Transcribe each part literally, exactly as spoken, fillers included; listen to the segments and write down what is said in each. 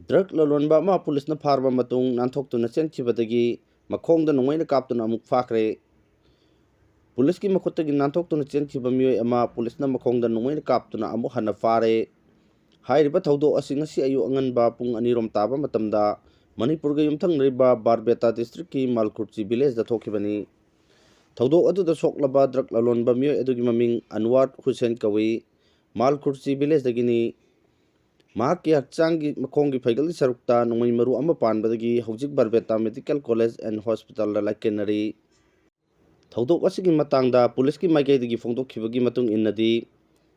Drug ꯂꯂꯣꯟꯕ ꯑꯃ ꯄꯨꯂꯤꯁꯅ ꯐꯥꯔꯕ ꯃꯇꯨꯡ ꯅꯥꯟꯊꯣꯛꯇꯨꯅ ꯆꯦꯟꯈꯤꯕꯗꯒꯤ ꯃꯈꯣꯡꯗ ꯅꯣꯡꯃꯩꯅ ꯀꯥꯞꯇꯨꯅ ꯑꯃꯨꯛ ꯐꯥꯈ꯭ꯔꯦ꯫ ꯄꯨꯂꯤꯁꯀꯤ ꯃꯈꯨꯠꯇꯒꯤ ꯅꯥꯟꯊꯣꯛꯇꯨꯅ ꯆꯦꯟꯈꯤꯕ ꯃꯤꯑꯣꯏ ꯑꯃ ꯄꯨꯂꯤꯁꯅ ꯃꯈꯣꯡꯗ ꯅꯣꯡꯃꯩꯅ ꯀꯥꯞꯇꯨꯅ ꯑꯃꯨꯛ ꯍꯟꯅ ꯐꯥꯔꯦ꯫ ꯍꯥꯏꯔꯤꯕ ꯊꯧꯗꯣꯛ ꯑꯁꯤ ꯉꯁꯤ ꯑꯌꯨꯛ ꯑꯉꯟꯕ ꯄꯨꯡ ꯑꯅꯤꯔꯣꯝ ꯇꯥꯕ ꯃꯇꯝꯗ ꯃꯅꯤꯄꯨꯔꯒ ꯌꯨꯝꯊꯪꯅꯔꯤꯕ ꯕꯥꯔꯕꯦꯇꯥ ꯗꯤꯁꯇ꯭ꯔꯤꯛꯀꯤ ꯃꯥꯜꯈꯨꯔꯆꯤ ꯚꯤꯂꯦꯖꯇ ꯊꯣꯛꯈꯤꯕꯅꯤ꯫ ꯊꯧꯗꯣꯛ ꯑꯗꯨꯗ ꯁꯣꯛꯂꯕ ꯗ꯭ꯔꯒ ꯂꯂꯣꯟꯕ ꯃꯤꯑꯣꯏ ꯑꯗꯨꯒꯤ ꯃꯃꯤꯡ ꯑꯟꯋꯥꯔ ꯍꯨꯁꯦꯟ ꯀꯧꯏ꯫ ꯃꯥꯜꯈꯨꯔꯆꯤ ꯚꯤꯂꯦꯖꯇꯒꯤꯅꯤ꯫ ꯃꯍꯥꯛꯀꯤ ꯍꯛꯆꯥꯡꯒꯤ ꯃꯈꯣꯡꯒꯤ ꯐꯩꯒꯜꯒꯤ ꯁꯔꯨꯛꯇ ꯅꯣꯡꯃꯩ ꯃꯔꯨ ꯑꯃ ꯄꯥꯟꯕꯗꯒꯤ ꯍꯧꯖꯤꯛ ꯕꯥꯔꯕꯦꯇꯥ ꯃꯦꯗꯤꯀꯦꯜ ꯀꯣꯂꯦꯖ ꯑꯦꯟ ꯍꯣꯁꯄꯤꯇꯥꯜꯗ ꯂꯥꯏꯀꯠꯅꯔꯤ꯫ ꯊꯧꯗꯣꯛ ꯑꯁꯤꯒꯤ ꯃꯇꯥꯡꯗ ꯄꯨꯂꯤꯁꯀꯤ ꯃꯥꯏꯀꯩꯗꯒꯤ ꯐꯣꯡꯗꯣꯛꯈꯤꯕꯒꯤ ꯃꯇꯨꯡ ꯏꯟꯅꯗꯤ,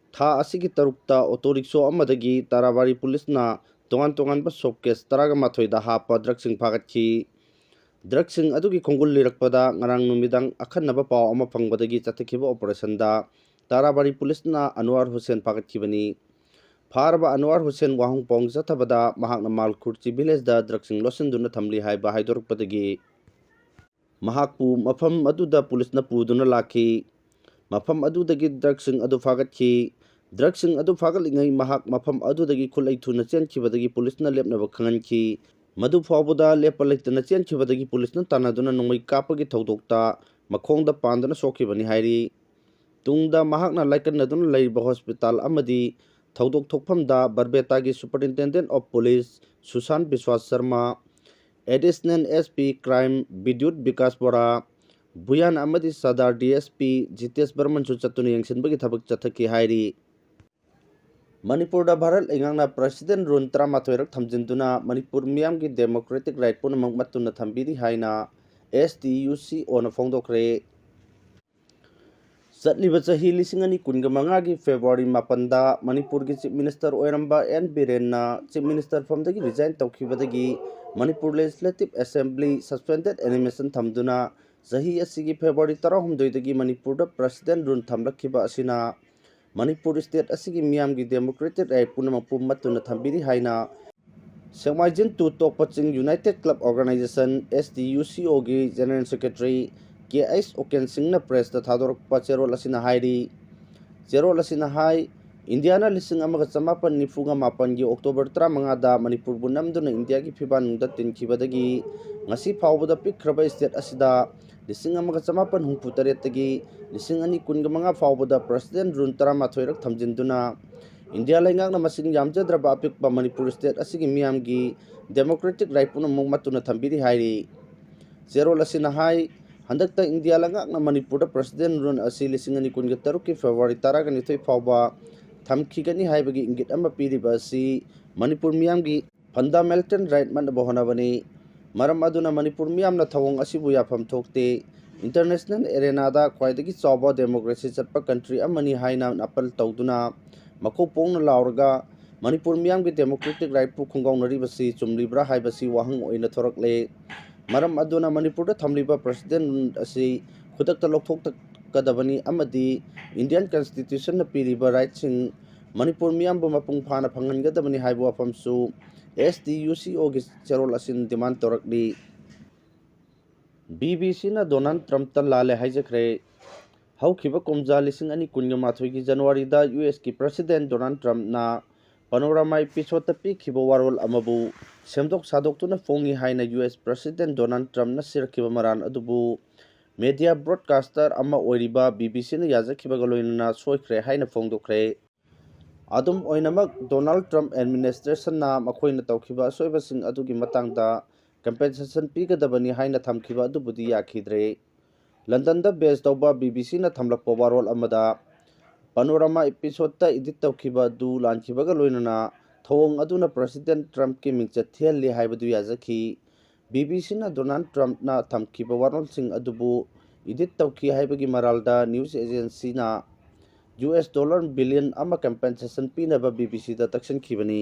ꯊꯥ ꯑꯁꯤꯒꯤ ꯇꯔꯨꯛꯇ ꯑꯣꯇꯣ ꯔꯤꯛꯁꯣ ꯑꯃꯗꯒꯤ ꯇꯥꯔꯥꯕꯥꯔꯤ ꯄꯨꯂꯤꯁꯅ ꯇꯣꯉꯥꯟ ꯇꯣꯉꯥꯟꯕ ꯁꯣꯞ ꯀꯦꯁ ꯇꯔꯥꯒ ꯃꯥꯊꯣꯏꯗ ꯍꯥꯞꯄ ꯗ꯭ꯔꯒꯁꯤꯡ ꯐꯥꯒꯠꯈꯤ꯫ ꯗ꯭ꯔꯒꯁꯤꯡ ꯑꯗꯨꯒꯤ ꯈꯣꯡꯒꯨꯜ ꯂꯤꯔꯛꯄꯗ ꯉꯔꯥꯡ ꯅꯨꯃꯤꯗꯥꯡ ꯑꯈꯟꯅꯕ ꯄꯥꯎ ꯑꯃ ꯐꯪꯕꯗꯒꯤ ꯆꯠꯊꯈꯤꯕ ꯑꯣꯄꯔꯦꯁꯟꯗ ꯇꯥꯔꯥꯕꯥꯔꯤ ꯄꯨꯂꯤꯁꯅ ꯑꯟꯋꯥꯔ ꯍꯨꯁꯦꯟ ꯐꯥꯒꯠꯈꯤꯕꯅꯤ꯫ ꯐꯥꯔꯕ ꯑꯟꯋꯥꯔ ꯍꯨꯁꯦꯟ ꯋꯥꯍꯪ ꯄꯥꯎꯍꯪ ꯆꯠꯊꯕꯗ ꯃꯍꯥꯛꯅ ꯃꯥꯜꯈꯨꯔꯆꯤ ꯚꯤꯂꯦꯖꯗ ꯗ꯭ꯔꯒꯁꯤꯡ ꯂꯣꯠꯁꯤꯟꯗꯨꯅ ꯊꯝꯂꯤ ꯍꯥꯏꯕ ꯍꯥꯏꯗꯣꯔꯛꯄꯗꯒꯤ ꯃꯍꯥꯛꯄꯨ ꯃꯐꯝ ꯑꯗꯨꯗ ꯄꯨꯂꯤꯁꯅ ꯄꯨꯗꯨꯅ ꯂꯥꯛꯈꯤ꯫ ꯃꯐꯝ ꯑꯗꯨꯗꯒꯤ ꯗ꯭ꯔꯒꯁꯤꯡ ꯑꯗꯨ ꯐꯥꯒꯠꯈꯤ꯫ ꯗ꯭ꯔꯒꯁꯤꯡ ꯑꯗꯨ ꯐꯥꯒꯠꯂꯤꯉꯩ ꯃꯍꯥꯛ ꯃꯐꯝ ꯑꯗꯨꯗꯒꯤ ꯈꯨꯠꯂꯩ ꯊꯨꯅ ꯆꯦꯟꯈꯤꯕꯗꯒꯤ ꯄꯨꯂꯤꯁꯅ ꯂꯦꯞꯅꯕ ꯈꯪꯍꯟꯈꯤ꯫ ꯃꯗꯨ ꯐꯥꯎꯕꯗ ꯂꯦꯞꯄ ꯂꯩꯇꯅ ꯆꯦꯟꯈꯤꯕꯗꯒꯤ ꯄꯨꯂꯤꯁꯅ ꯇꯥꯟꯅꯗꯨꯅ ꯅꯣꯡꯃꯩ ꯀꯥꯞꯄꯒꯤ ꯊꯧꯗꯣꯛꯇ ꯃꯈꯣꯡꯗ ꯄꯥꯟꯗꯨꯅ ꯁꯣꯛꯈꯤꯕꯅꯤ ꯍꯥꯏꯔꯤ꯫ ꯇꯨꯡꯗ ꯃꯍꯥꯛꯅ ꯂꯥꯏꯀꯠꯅꯗꯨꯅ ꯂꯩꯔꯤꯕ ꯍꯣꯁꯄꯤꯇꯥꯜ ꯑꯃꯗꯤ ꯊꯧꯗꯣꯛ ꯊꯣꯛꯐꯝꯗ ꯕꯔꯕꯦꯇꯥꯒꯤ Superintendent of Police Sushan Biswas Sarma, Additional S P Crime Bidyut Bikash Bora, ꯕꯨꯌꯥꯟ ꯑꯃꯗꯤ ꯁꯥꯗꯥꯔ D S P ꯖꯤꯇꯦꯁ ꯕꯔꯃꯟꯁꯨ ꯆꯠꯇꯨꯅ ꯌꯦꯡꯁꯤꯟꯕꯒꯤ ꯊꯕꯛ ꯆꯠꯊꯈꯤ ꯍꯥꯏꯔꯤ꯫ ꯃꯅꯤꯄꯨꯔꯗ ꯚꯥꯔꯠ ꯂꯩꯉꯥꯛꯅ President Rule ꯇꯔꯥꯃꯥꯊꯣꯏꯔꯛ ꯊꯝꯖꯤꯟꯗꯨꯅ ꯃꯅꯤꯄꯨꯔ ꯃꯤꯌꯥꯝꯒꯤ democratic right ꯄꯨꯝꯅꯃꯛ ꯃꯠꯇꯨꯅ ꯊꯝꯕꯤꯔꯤ ꯍꯥꯏꯅ S T U C O ꯅ ꯐꯣꯡꯗꯣꯛꯈ꯭ꯔꯦ꯫ ꯆꯠꯂꯤꯕ ꯆꯍꯤ ꯂꯤꯁꯤꯡ ꯑꯅꯤ ꯀꯨꯟꯒ ꯃꯉꯥꯒꯤ February ꯃꯥꯄꯟꯗ ꯃꯅꯤꯄꯨꯔꯒꯤ Chief Minister ꯑꯣꯏꯔꯝꯕ ꯑꯦꯟ ꯕꯤꯔꯦꯟꯅ Chief Minister ꯐꯝꯗꯒꯤ resign ꯇꯧꯈꯤꯕꯗꯒꯤ Manipur Legislative Assembly suspended animation ꯊꯝꯗꯨꯅ ꯆꯍꯤ ꯑꯁꯤꯒꯤ February ꯇꯔꯥꯍꯨꯝꯗꯣꯏꯗꯒꯤ ꯃꯅꯤꯄꯨꯔꯗ President Rule ꯊꯝꯂꯛꯈꯤꯕ ꯑꯁꯤꯅ ꯃꯅꯤꯄꯨꯔ state ꯑꯁꯤꯒꯤ ꯃꯤꯌꯥꯝꯒꯤ democratic right ꯄꯨꯝꯅꯃꯛꯄꯨ ꯃꯠꯇꯨꯅ ꯊꯝꯕꯤꯔꯤ ꯍꯥꯏꯅ ꯁꯦꯛꯃꯥꯏꯖꯤꯟ ꯇꯨ ꯇꯣꯛꯄ ꯆꯤꯡ United Club Organisation, S T U C O ꯒꯤ General Secretary ꯀꯦ ꯑꯩꯆ ꯎꯀꯦꯟ ꯁꯤꯡꯅ press ꯇ ꯊꯥꯗꯣꯔꯛꯄ ꯆꯦꯔꯣꯜ ꯑꯁꯤꯅ ꯍꯥꯏꯔꯤ꯫ ꯆꯦꯔꯣꯜ ꯑꯁꯤꯅ ꯍꯥꯏ, ꯏꯟꯗꯤꯌꯥꯅ ꯂꯤꯁꯤꯡ ꯑꯃꯒ ꯆꯃꯥꯄꯟ ꯅꯤꯐꯨꯒ ꯃꯥꯄꯟꯒꯤ ꯑꯣꯛꯇꯣꯕꯔ ꯇꯔꯥꯃꯉꯥꯗ ꯃꯅꯤꯄꯨꯔꯕꯨ ꯅꯝꯗꯨꯅ ꯏꯟꯗꯤꯌꯥꯒꯤ ꯐꯤꯕꯥꯟꯅꯨꯡꯗ ꯇꯤꯟꯈꯤꯕꯗꯒꯤ ꯉꯁꯤ ꯐꯥꯎꯕꯗ ꯄꯤꯛꯈ꯭ꯔꯕ ꯁ꯭ꯇꯦꯠ ꯑꯁꯤꯗ ꯂꯤꯁꯤꯡ ꯑꯃꯒ ꯆꯃꯥꯄꯟ ꯍꯨꯝꯐꯨ ꯇꯔꯦꯠꯇꯒꯤ ꯂꯤꯁꯤꯡ ꯑꯅꯤ ꯀꯨꯟꯒ ꯃꯉꯥ ꯐꯥꯎꯕꯗ ꯄ꯭ꯔꯁꯤꯗꯦꯟ ꯔꯨꯜ ꯇꯔꯥꯃꯥꯊꯣꯏꯔꯛ ꯊꯝꯖꯤꯟꯗꯨꯅ ꯏꯟꯗꯤꯌꯥ ꯂꯩꯉꯥꯛꯅ ꯃꯁꯤꯡ ꯌꯥꯝꯖꯗ꯭ꯔꯕ ꯑꯄꯤꯛꯄ ꯃꯅꯤꯄꯨꯔ ꯁ꯭ꯇꯦꯠ ꯑꯁꯤꯒꯤ ꯃꯤꯌꯥꯝꯒꯤ ꯗꯦꯃꯣꯀ꯭ꯔꯦꯇꯤꯛ ꯔꯥꯏꯠ ꯄꯨꯝꯅꯃꯛ ꯃꯠꯇꯨꯅ ꯊꯝꯕꯤꯔꯤ ꯍꯥꯏꯔꯤ꯫ ꯆꯦꯔꯣꯜ ꯑꯁꯤꯅ ꯍꯥꯏ, ꯍꯟꯗꯛꯇ ꯏꯟꯗꯤꯌꯥ ꯂꯩꯉꯥꯛꯅ ꯃꯅꯤꯄꯨꯔꯗ ꯄ꯭ꯔꯁꯤꯗꯦꯟ ꯔꯨꯜ ꯑꯁꯤ ꯂꯤꯁꯤꯡ ꯑꯅꯤ ꯀꯨꯟꯒ ꯇꯔꯨꯛꯀꯤ ꯐꯦꯕ꯭ꯔꯨꯋꯥꯔꯤ ꯇꯔꯥꯒ ꯅꯤꯊꯣꯏ ꯐꯥꯎꯕ ꯊꯝꯈꯤꯒꯅꯤ ꯍꯥꯏꯕꯒꯤ ꯏꯪꯒꯤꯠ ꯑꯃ ꯄꯤꯔꯤꯕ ꯑꯁꯤ ꯃꯅꯤꯄꯨꯔ ꯃꯤꯌꯥꯝꯒꯤ ꯐꯟꯗꯥꯃꯦꯟꯇꯦꯜ ꯔꯥꯏꯠ ꯃꯠꯅꯕ ꯍꯣꯠꯅꯕꯅꯤ꯫ ꯃꯔꯝ ꯑꯗꯨꯅ ꯃꯅꯤꯄꯨꯔ ꯃꯤꯌꯥꯝꯅ ꯊꯧꯑꯣꯡ ꯑꯁꯤꯕꯨ ꯌꯥꯐꯝ ꯊꯣꯛꯇꯦ꯫ ꯏꯟꯇꯔꯅꯦꯁꯅꯦꯜ ꯑꯦꯔꯦꯅꯥꯗ ꯈ꯭ꯋꯥꯏꯗꯒꯤ ꯆꯥꯎꯕ ꯗꯦꯃꯣꯀ꯭ꯔꯦꯁꯤ ꯆꯠꯄ ꯀꯟꯇ꯭ꯔꯤ ꯑꯃꯅꯤ ꯍꯥꯏꯅ ꯑꯄꯤꯜ ꯇꯧꯗꯨꯅ ꯃꯈꯧ ꯄꯣꯡꯅ ꯂꯥꯎꯔꯒ ꯃꯅꯤꯄꯨꯔ ꯃꯤꯌꯥꯝꯒꯤ ꯗꯦꯃꯣꯀ꯭ꯔꯦꯇꯤꯛ ꯔꯥꯏꯠꯄꯨ ꯈꯣꯡꯒꯥꯎꯅꯔꯤꯕꯁꯤ ꯆꯨꯝꯂꯤꯕ꯭ꯔꯥ ꯍꯥꯏꯕꯁꯤ ꯋꯥꯍꯪ ꯑꯣꯏꯅ ꯊꯣꯔꯛꯂꯦ꯫ ꯃꯔꯝ ꯑꯗꯨꯅ ꯃꯅꯤꯄꯨꯔꯗ ꯊꯝꯂꯤꯕ ꯄ꯭ꯔꯁꯤꯗꯦꯟ ꯑꯁꯤ ꯈꯨꯗꯛꯇ ꯂꯧꯊꯣꯛꯀꯗꯕꯅꯤ ꯑꯃꯗꯤ ꯏꯟꯗꯤꯌꯟ ꯀꯟꯁꯇꯤꯇ꯭ꯌꯨꯁꯟꯅ ꯄꯤꯔꯤꯕ ꯔꯥꯏꯠꯁꯤꯡ ꯃꯅꯤꯄꯨꯔ ꯃꯤꯌꯥꯝꯕꯨ ꯃꯄꯨꯡ ꯐꯥꯅ ꯐꯪꯍꯟꯒꯗꯕꯅꯤ ꯍꯥꯏꯕ ꯋꯥꯐꯝꯁꯨ ꯑꯦꯁ ꯇꯤ ꯌꯨ ꯁꯤ ꯑꯣꯒꯤ ꯆꯦꯔꯣꯜ ꯑꯁꯤꯅ ꯗꯤꯃꯥꯟ ꯇꯧꯔꯛꯂꯤ꯫ ꯕꯤ ꯕꯤ ꯁꯤꯅ ꯗꯣꯅꯥꯜꯗ ꯇ꯭ꯔꯝꯞꯇ ꯂꯥꯜꯂꯦ ꯍꯥꯏꯖꯈ꯭ꯔꯦ꯫ ꯍꯧꯈꯤꯕ ꯀꯨꯝꯖꯥ ꯂꯤꯁꯤꯡ ꯑꯅꯤ ꯀꯨꯟꯒ ꯃꯥꯊꯣꯏꯒꯤ ꯖꯅꯋꯥꯔꯤꯗ ꯌꯨ ꯑꯦꯁꯀꯤ ꯄ꯭ꯔꯁꯤꯗꯦꯟ ꯗꯣꯅꯥꯜꯗ ꯇ꯭ꯔꯝꯞꯅ ꯄꯅꯣꯔꯥꯃꯥ ꯑꯦꯄꯤꯁꯣꯗꯇ ꯄꯤꯈꯤꯕ ꯋꯥꯔꯣꯜ ꯑꯃꯕꯨ ꯁꯦꯝꯗꯣꯛ ꯁꯥꯗꯣꯛꯇꯨꯅ ꯐꯣꯡꯉꯤ ꯍꯥꯏꯅ ꯌꯨ ꯑꯦꯁ ꯄ꯭ꯔꯁꯤꯗꯦꯟ ꯗꯣꯅꯥꯜꯗ ꯇ꯭ꯔꯝꯞꯅ ꯁꯤꯔꯛꯈꯤꯕ ꯃꯔꯥꯜ ꯑꯗꯨꯕꯨ ꯃꯦꯗꯤꯌꯥ ꯕ꯭ꯔꯣꯗꯀꯥꯁꯇꯔ ꯑꯃ ꯑꯣꯏꯔꯤꯕ ꯕꯤ ꯕꯤ ꯁꯤꯅ ꯌꯥꯖꯈꯤꯕꯒ ꯂꯣꯏꯅꯅ ꯁꯣꯏꯈ꯭ꯔꯦ ꯍꯥꯏꯅ ꯐꯣꯡꯗꯣꯛꯈ꯭ꯔꯦ꯫ ꯑꯗꯨꯝ ꯑꯣꯏꯅꯃꯛ, ꯗꯣꯅꯥꯜꯗ ꯇ꯭ꯔꯝꯞ ꯑꯦꯗꯃꯤꯅꯤꯁꯇ꯭ꯔꯦꯁꯟꯅ ꯃꯈꯣꯏꯅ ꯇꯧꯈꯤꯕ ꯑꯁꯣꯏꯕꯁꯤꯡ ꯑꯗꯨꯒꯤ ꯃꯇꯥꯡꯗ ꯀꯝꯄꯦꯟꯁꯦꯁꯟ ꯄꯤꯒꯗꯕꯅꯤ ꯍꯥꯏꯅ ꯊꯝꯈꯤꯕ ꯑꯗꯨꯕꯨꯗꯤ ꯌꯥꯈꯤꯗ꯭ꯔꯦ꯫ ꯂꯟꯗꯟꯗ ꯕꯦꯖ ꯇꯧꯕ ꯕꯤ ꯕꯤ ꯁꯤꯅ ꯊꯝꯂꯛꯄ ꯋꯥꯔꯣꯜ ꯑꯃꯗ, ꯄꯅꯣꯔꯥꯃꯥ ꯑꯦꯄꯤꯁꯣꯗꯇ ꯏꯗꯤꯠ ꯇꯧꯈꯤꯕ ꯑꯗꯨ ꯂꯥꯟꯈꯤꯕꯒ ꯂꯣꯏꯅꯅ ꯊꯧꯑꯣꯡ ꯑꯗꯨꯅ ꯄ꯭ꯔꯁꯤꯗꯦꯟ ꯇ꯭ꯔꯝꯞꯀꯤ ꯃꯤꯡꯆꯠ ꯊꯤꯍꯜꯂꯤ ꯍꯥꯏꯕꯗꯨ ꯌꯥꯖꯈꯤ꯫ ꯕꯤ ꯕꯤ ꯁꯤꯅ ꯗꯣꯅꯥꯜꯗ ꯇ꯭ꯔꯝꯞꯅ ꯊꯝꯈꯤꯕ ꯋꯥꯔꯣꯜꯁꯤꯡ ꯑꯗꯨꯕꯨ ꯏꯗꯤꯠ ꯇꯧꯈꯤ ꯍꯥꯏꯕꯒꯤ ꯃꯔꯥꯜꯗ ꯅ꯭ꯌꯨꯁ ꯑꯦꯖꯦꯟꯁꯤꯅ ꯌꯨ ꯑꯦꯁ ꯗꯣꯂꯔ ꯕꯤꯂꯤꯌꯟ ꯑꯃ ꯀꯝꯄꯦꯟꯁꯦꯁꯟ ꯄꯤꯅꯕ ꯕꯤ ꯕꯤ ꯁꯤꯗ ꯇꯛꯁꯤꯟꯈꯤꯕꯅꯤ꯫